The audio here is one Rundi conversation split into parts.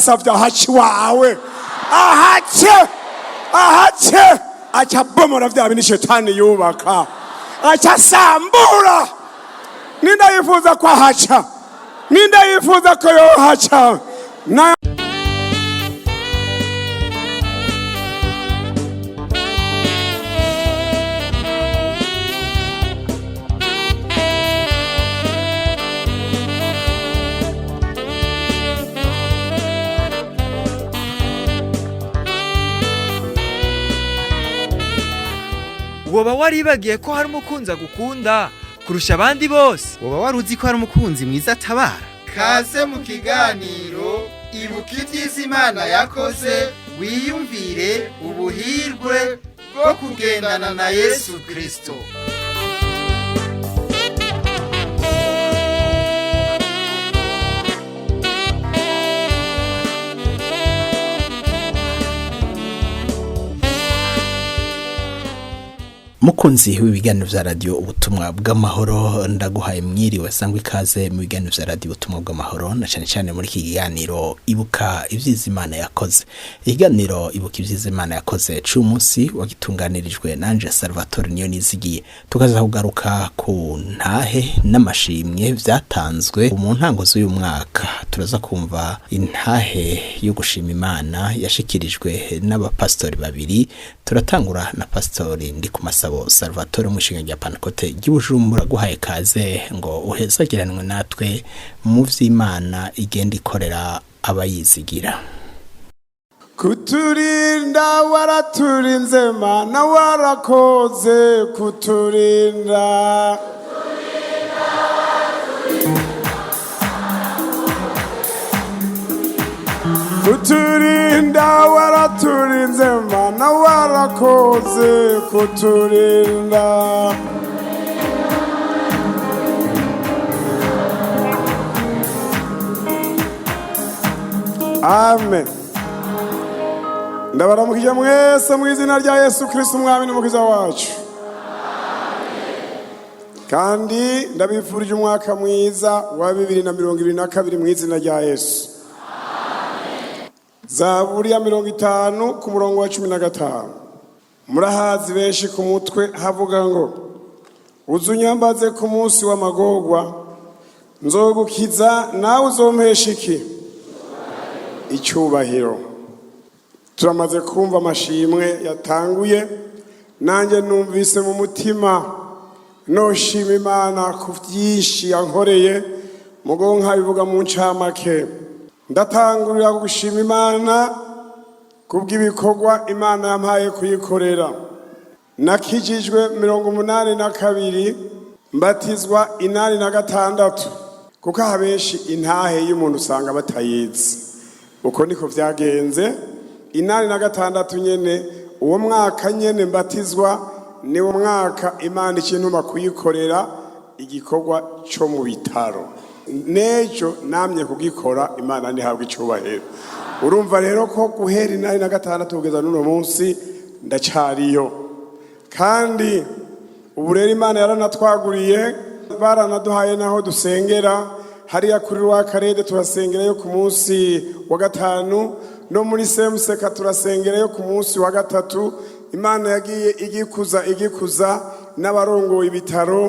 Ndagusabye ahace iwawe, ahace, ahace, aca abomora vya bindi shetani yubaka, aca asambura. Ninde yifuza ko ahaca? Ninde yifuza ko yohaca na? Woba waribagiye ko hari umukunzi agukunda kurusha abandi bose? Woba wari uzi ko hari umukunzi mwiza atabara? Kaze mu kiganiro Ibuka Ibyiza Imana Yakoze, wiyumvire ubuhirwe bwo kugendana na Yesu Kristo. Mukunzi w'ibiganiro vya Radio Ubutumwa bw'Amahoro, ndaguhaye mwiriwe, sangwa ikaze mu biganiro vya Radio Ubutumwa bw'Amahoro, na cyane cyane muri iki kiganiro Ibuka Ibyiza Imana Yakoze. Ikiganiro Ibuka Ibyiza Imana Yakoze c'uyu munsi wagitunganirijwe nanje Salvatore niyo nizigiye, tukaza kugaruka ku ntahe n'amashimwe vyatanzwe mu ntango z'uyu mwaka. Turaza kumva intahe yo gushima Imana yashikirijwe n'abapasitori babiri. Turatangura na Pasitori ndi ku masabo Salvatore mu ishinga rya Pantekote ry'Ubujumbura. Guhaye kaze ngo uhezagiranwe natwe mu vy'Imana igenda ikorera abayizigira. Kuturinda waraturinze, Mana, warakoze kuturinda. Kuturinda waraturinze, Mana, warakoze kuturinda. Amen. Ndabaramukije mwese mu izina rya Yesu Kristo, Umwami n'Umukiza wacu, kandi ndabifurije umwaka mwiza wa 2022 mu izina rya Yesu. Zaburi ya 50 ku murongo wa 15, murahazi benshi ku mutwe, havuga ngo: "Uzunyambaze ku munsi w'amagorwa, nzogukiza, nawe uzompesha iki? Icyubahiro." Turamaze kumva amashimwe yatanguye. Nanjye numvise mu mutima noshima Imana ku byinshi yankoreye, mugo nkabivuga mu ncamake. Ndatangurira gushima Imana kubw'ibikorwa Imana yampaye kuyikorera. Nakijijwe 82, mbatizwa 86, kuko aha benshi intahe y'umuntu usanga batayizi. Uko niko byagenze. 86 nyene, uwo mwaka nyene mbatizwa, niwo mwaka Imana ikintuma kuyikorera igikorwa cyo mu bitaro. N'ejo namye kugikora, Imana ntihabwa icyubahiro. Urumva rero ko guhera 86 kugeza n'uno munsi ndacyariyo. Kandi ubu rero Imana yaranatwaguriye, baranaduhaye n'aho dusengera hariya kuri rwa karede, turasengerayo ku munsi wa gatanu, no muri semuseka turasengerayo ku munsi wa gatatu. Imana yagiye igikuza igikuza, n'abarongoye ibitaro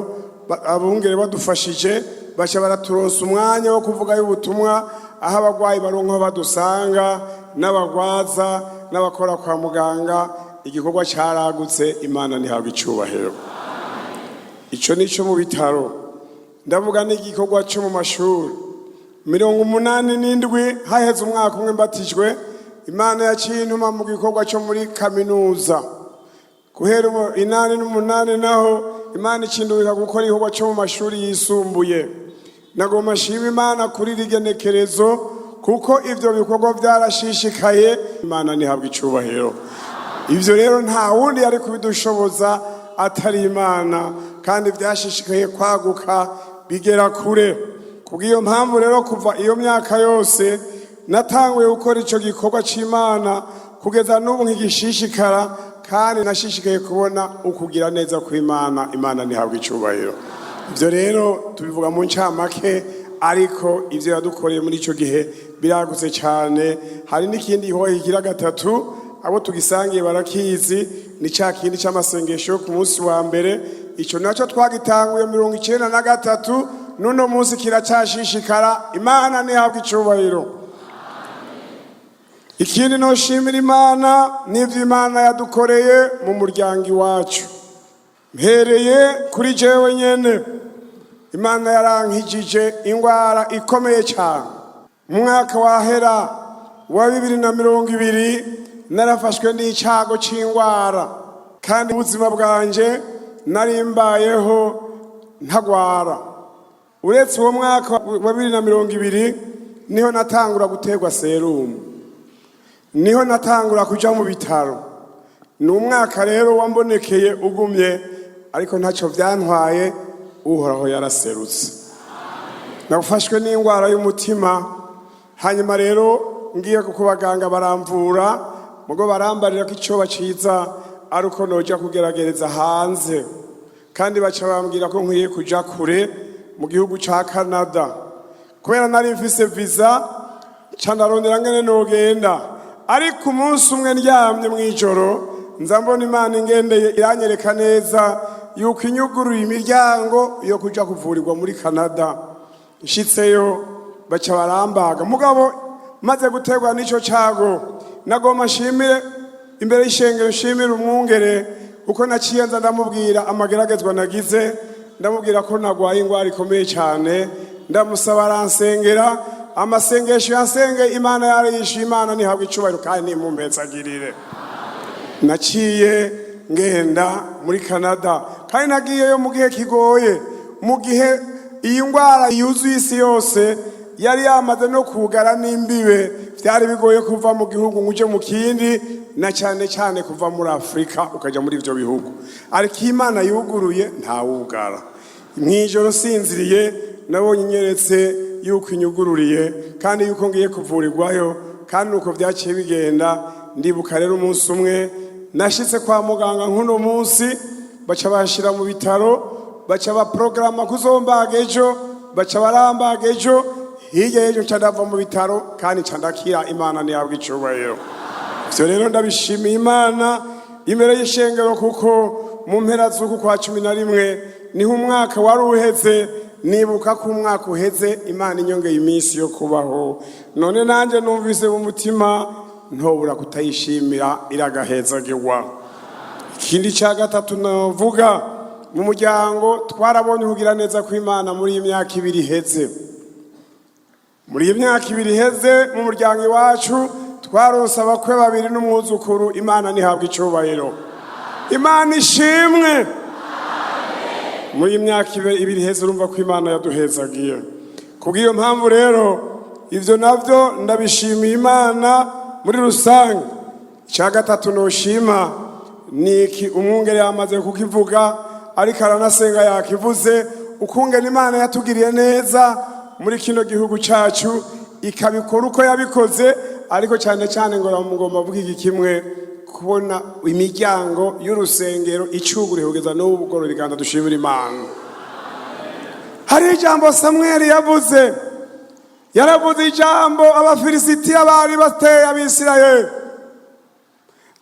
abungere badufashije, baca baraturonsa umwanya wo kuvugayo ubutumwa, aho abarwayi baronka aho badusanga, n'abagwaza n'abakora kwa muganga. Igikorwa cyaragutse, Imana ntihabwa icyubahiro. Icyo ni cyo mu bitaro. Ndavuga n'igikorwa cyo mu mashuri. 87, haheze umwaka umwe mbatijwe, Imana yaciye intuma mu gikorwa cyo muri kaminuza. Guhera ubu 88 naho Imana ikindurika gukora igikorwa cyo mu mashuri yisumbuye. Nagomba nshima Imana kuri iri genekerezo, kuko ibyo bikorwa byarashishikaye, Imana ntihabwa icyubahiro. Ibyo rero nta wundi yari kubidushoboza atari Imana, kandi byashishikaye kwaguka bigera kure. Kubw'iyo mpamvu rero, kuva iyo myaka yose natanguye gukora icyo gikorwa cy'Imana kugeza n'ubu nkigishishikara, kandi nashishikaye kubona ukugira neza kw'Imana, Imana ntihabwa icyubahiro. Ibyo rero tubivuga mu ncamake. Ariko ibyo yadukoreye muri icyo gihe biragutse cyane. Hari n'ikindi gikorwa kigira gatatu, abo tugisangiye barakizi, ni cya kindi cy'amasengesho yo ku munsi wa mbere. Icyo nacyo twagitanguye 93, n'uno munsi kiracyashishikara. Imana ntihabwe icyubahiro. Ikindi noshimira Imana n'ibyo Imana yadukoreye mu muryango iwacu, mpereye kuri jewe nyene. Imana yarankijije indwara ikomeye cyane. Mu mwaka wahera wa 2020 narafashwe n'icyago cy'indwara, kandi ubuzima bwanjye nari mbayeho ntagwara. Uretse uwo mwaka wa 2020 niho natangura guterwa serumu, niho natangura kuja mu bitaro. Ni umwaka rero wambonekeye ugumye, ariko ntacyo byantwaye, Uhoraho yaraserutse. Nafashwe n'indwara y'umutima, hanyuma rero ngiye ku baganga baramvura, mugo barambarira ko icyoba cyiza ari uko noja kugerageza hanze, kandi baca bambwira ko nkwiye kuja kure mu gihugu ca Canada. Kubera nari mfise visa, nca ndarondera ngene nogenda. Ariko umunsi umwe ndyamye mw'ijoro, nza mbona Imana ingendeye, iranyereka neza yuko inyuguruye imiryango yo kuja kuvurirwa muri Canada. Nshitseyo baca barambaga. Mugabo maze guterwa n'ico cago, nagomba nshimire imbere y'ishengero, nshimire umwungere, kuko naciye nza ndamubwira amageragezwa nagize, ndamubwira ko nagwaye ingwara ikomeye cyane, ndamusaba aransengera. Amasengesho yansenge Imana yarayishuye. Imana ntihabwe icubahiro kandi nimumpezagirire. Naciye ngenda muri Canada, kandi nagiyeyo mu gihe kigoye, mu gihe iyi ndwara yuzuye isi yose, yari yamaze no kugara n'imbibe. Byari bigoye kuva mu gihugu ngo uje mu kindi, na cyane cyane kuva muri Afurika ukajya muri ibyo bihugu. Ariko iyo Imana yuguruye ntawugara. Mw'ijoro sinziriye, nabonye inyeretse yuko inyugururiye kandi yuko ngiye kuvurirwayo, kandi nuko byaciye bigenda. Ndibuka rero umunsi umwe nashitse kwa muganga nk'uno munsi, baca bashyira mu bitaro, baca baporogaramu kuzombaga ejo, baca barambaga ejo, hirya y'ejo nca ndava mu bitaro kandi nca ndakira. Imana ntihabwa icyubahiro. Ibyo rero ndabishimiye Imana imbere y'ishengero, kuko mu mpera z'uku kwa 11 niho umwaka wari uheze. Nibuka ko umwaka uheze Imana inyongeye iminsi yo kubaho. None nanjye numvise mu mutima ntobura kutayishimira, iragahezagirwa. Ikindi cya gatatu navuga, mu muryango twarabonye kugira neza kw'Imana muri iyi myaka 2 iheze. Muri iyi myaka 2 iheze, mu muryango iwacu twaronse abakwe babiri n'umwuzukuru. Imana ntihabwa icyubahiro, Imana ishimwe. Muri iyi myaka 2 iheze, urumva ko Imana yaduhezagiye. Kubw'iyo mpamvu rero, ibyo nabyo ndabishimiye Imana muri rusange. Icya gatatu noshima ni iki? Umwungere yamaze kukivuga, ariko aranasenga yakivuze, ukungene Imana yatugiriye neza muri kino gihugu cyacu, ikabikora uko yabikoze. Ariko cyane cyane ngo ngomba mvuga iki kimwe: kubona imiryango y'urusengero icuguriye kugeza n'ubu bugorora ibiganza dushimira Imana. Hari ijambo Samweli yavuze, yaravuze ijambo Abafilisitiya bari bateye Abisirayeli,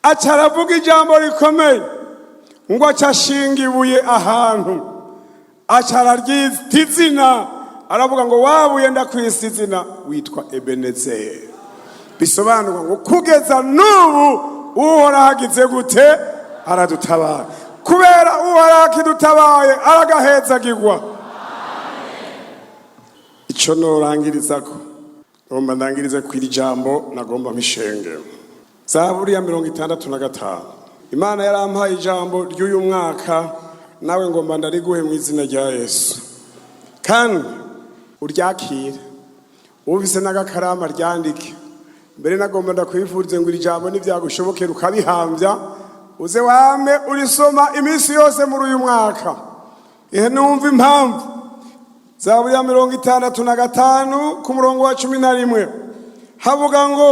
aca aravuga ijambo rikomeye ngo aca ashinga ibuye ahantu, aca araryita izina, aravuga ngo: "Wabuye, ndakwisa izina, witwa Ebenezeri." Bisobanurwa ngo kugeza n'ubu Uhoraho agize gute? Aradutabara. Kubera Uhoraho akidutabaye, aragahezagirwa. Icyo norangirizako, ngomba ndangirize ku iri jambo nagomba mpishenge, Zaburi ya 65. Imana yarampaye ijambo ry'uyu mwaka, nawe ngomba ndariguhe mu izina rya Yesu, kandi uryakire. Ufise n'agakarama ryandike. Mbere nagomba ndakwifurize ngo iri jambo nibyagushobokera ukabihambya, uze wame urisoma iminsi yose muri uyu mwaka. Ihe numva impamvu. Zaburi ya 65 ku murongo wa 11 havuga ngo: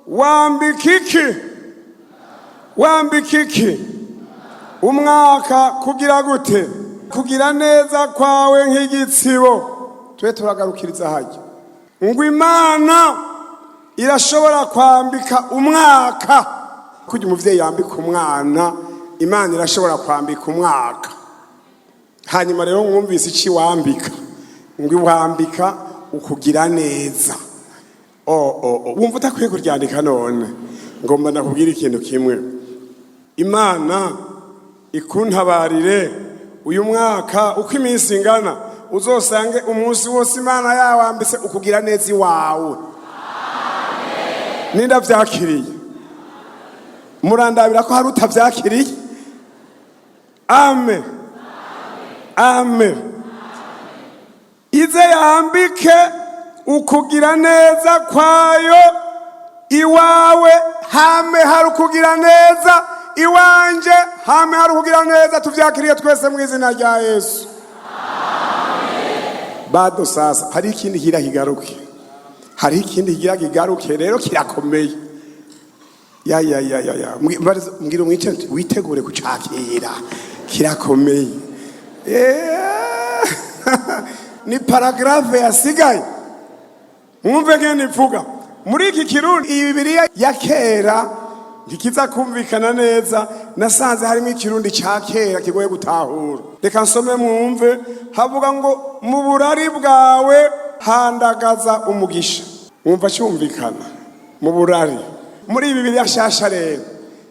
"Wambika iki? Wambika iki umwaka kugira gute? Kugira neza kwawe nk'igitsibo." Tube turagarukiriza hajya ngo Imana irashobora kwambika umwaka. Kujya umuvyeyi yambika umwana, Imana irashobora kwambika umwaka. Hanyuma rero mwumvise iki wambika, ngo iwambika ukugira neza. O wumva utakwiye kuryandika. None ngomba ndakubwira ikintu kimwe: Imana ikuntabarire, uyu mwaka uko iminsi ingana uzosange umunsi wose Imana yawambitse ukugira neza iwawe. Ninda vyakiriye? Murandabira ko hari utavyakiriye. Amen, amen. Ize yambike ukugira neza kwayo iwawe, hame hari ukugira neza iwanje, hame hari ukugira neza. Tuvyakiriye twese mu izina rya Yesu. Bado sasa hari ikindi kigira kigaruke, hari ikindi kigira kigaruke rero kirakomeye. Ya ya ya ya ya, mbwira umwice witegure kucakira, kirakomeye. Ni paragraphe yasigaye, mwumve ngene ivuga muri iki Kirundi. Iyi Bibiliya ya kera ntikiza kumvikana neza, nasanze harimo Ikirundi ca kera kigoye gutahura. Reka nsome mwumve. Havuga ngo: "Mu burari bwawe handagaza umugisha." Mwumva cyumvikana mu burari. Muri iyi Bibiliya nshasha rero,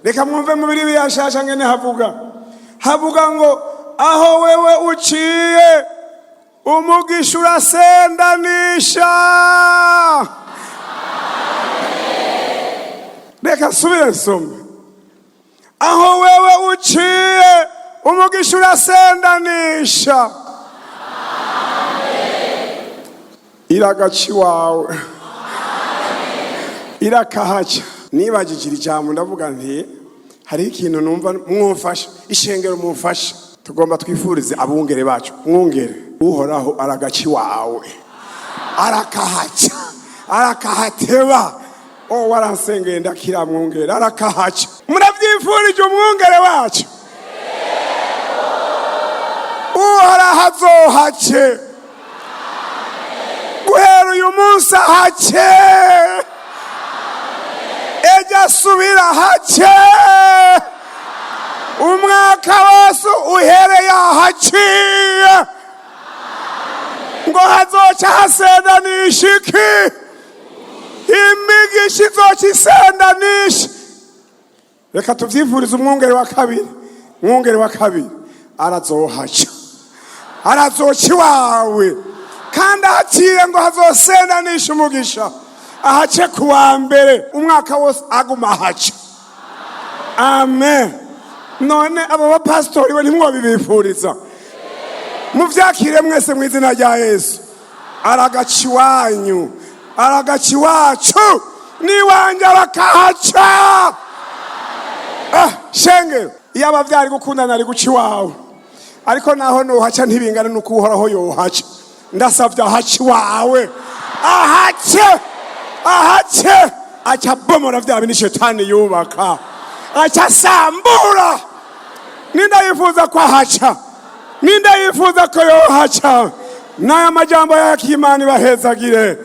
reka mwumve muri Bibiliya nshasha ngene havuga. Havuga ngo: "Aho wewe uciye, umugisha urasendanisha." Reka nsubire nsome: "Aho wewe uciye, umugisha urasendanisha." Iragaca iwawe, irakahaca. Nibagije iri jambo, ndavuga nti hariho ikintu numva mwumfasha, ishengero mumfasha. Tugomba twifurize abungere bacu: mwungere, Uhoraho aragaca iwawe, arakahaca, arakahateba. O waransengeye ndakira. Mwungere arakahaca. Murabyifurije umwungere wacu? Uhoraho azohace guhera uyu munsi, ahace, ejo asubira ahace, umwaka wose uhereye ahaciye. Ngo hazoca hasendanisha iki? Imigisha izoca isendanisha. Reka tuvyifurize umwungere wa kabiri. Umwungere wa kabiri arazohaca, arazoca iwawe, kandi ahaciye ngo hazosendanisha umugisha. Ahace ku wa mbere, umwaka wose aguma ahaca. Amen. None abo bapasitori we ntimwobibifuriza? Muvyakire mwese mu izina rya Yesu. Aragaca iwanyu, aragaca iwacu, n'iwanjye arakahaca. Ah, shenge, iyo abavyari gukundana ari guca iwawe, ariko naho nuhaca ntibingana nuko Uhoraho yohaca. Ndasavye ahaca iwawe, ahace, ahace, aca abomora vya bindi shetani yubaka, aca asambura. Ninda yifuza ko ahaca? Ninda yifuza ko yohaca? N'aya majambo y'Imana ibahezagire.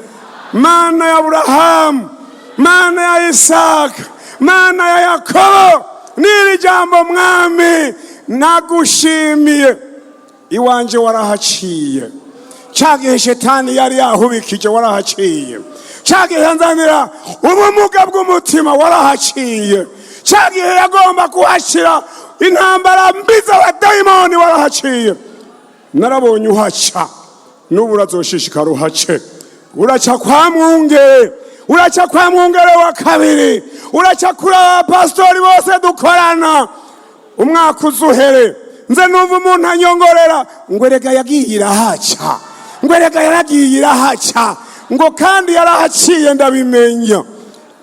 Mana ya Aburahamu, Mana ya Isaka, Mana ya Yakobo, n'iri jambo Mwami nagushimiye. Iwanje warahaciye ca gihe shetani yari yahubikije, warahaciye ca gihe nzanira ubumuga bw'umutima, warahaciye ca gihe yagomba kuhashyira intambara mbi z'abadayimoni, warahaciye. Narabonye uhaca, n'ubu urazoshishikara uhace. Uraca kwa mwungere, uraca kwa mwungere wa kabiri, uraca kuri abapasitori bose dukorana. Umwaka uzuhere nze numva umuntu anyongorera ngo: "Erega yagiye irahaca," ngo: "Erega yaragiye irahaca," ngo: "Kandi yarahaciye ndabimenya."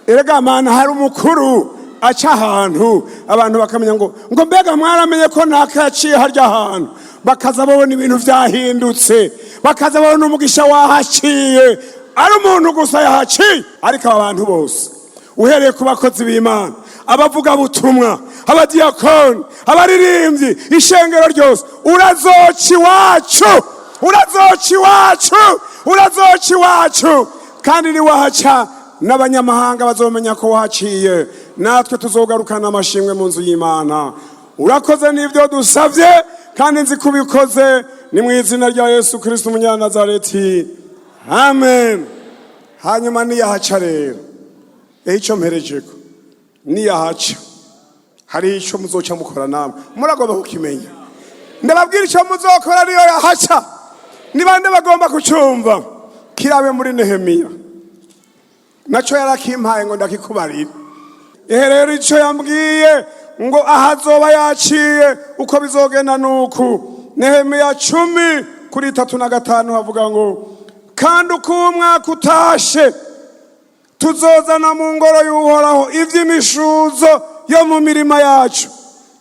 Erega Mana, hari umukuru aca ahantu abantu bakamenya ngo mbega mwaramenye ko naka yaciye harya hantu? Bakaza babona ibintu vyahindutse, bakaza babona umugisha wahaciye, ari umuntu gusa yahaciye. Ariko aba bantu bose, uhereye ku bakozi b'Imana, abavugabutumwa, abadiyakoni, abaririmbyi, ishengero ryose, urazoca iwacu. Urazoca iwacu, urazoca iwacu, kandi niwahaca n'abanyamahanga bazomenya ko wahaciye, natwe tuzogarukana amashimwe mu nzu y'Imana. Urakoze n'ibyo dusabye, kandi nzi ko ubikoze. Ni mu izina rya Yesu Kirisito umunyanazareti, amen. Hanyuma niyahaca rero, icyo mperejeko, niyahaca hari icyo muzoca mukora, namwe muragomba kukimenya. Ndababwira icyo muzokora niyo yahaca. Ni bande bagomba kucyumva? Kirabe muri Nehemiya, nacyo yarakimpaye ngo ndakikubarire. Ehe rero, icyo yambwiye ngo ahazoba yaciye uko bizogenda nuku: Nehemiya 10:35 havuga ngo: "Kandi uko uwo mwaka utashe, tuzozana mu ngoro y'Uhoraho iby'imishuzo yo mu mirima yacu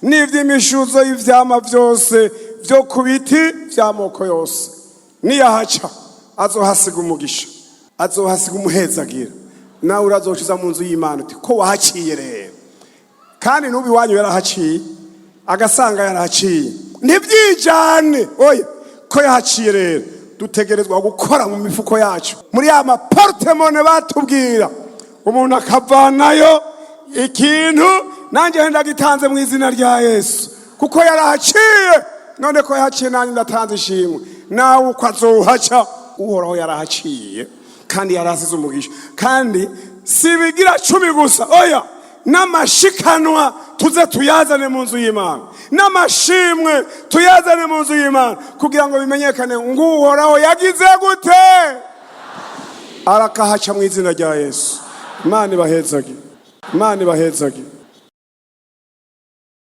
n'iby'imishuzo y'ivyama byose byo ku biti by'amoko yose." Niyahaca azohasiga umugisha, azohasiga umuhezagira. Nawe urazoca mu nzu y'Imana uti: "Ko wahaciye rero?" Kandi n'ubu iwanyu yarahaciye, agasanga yarahaciye, ntibyijane. Oya, ko yahaciye rero, dutegerezwa gukora mu mifuko yacu, muri ya ma porte-monnaie batubwira, umuntu akavanayo ikintu. Nanjye ndagitanze mu izina rya Yesu, kuko yarahaciye. None ko yahaciye, nanjye ndatanze ishimwe. Nawe uko azohaca, Uhoraho yarahaciye kandi yarasize umugisha. Kandi si ibigira cumi gusa, oya, n'amashikanwa tuze tuyazane mu nzu y'Imana, n'amashimwe tuyazane mu nzu y'Imana, kugira ngo bimenyekane ngo Uhoraho yagize gute? Arakahaca mu izina rya Yesu. Imana ibahezage, Imana ibahezage.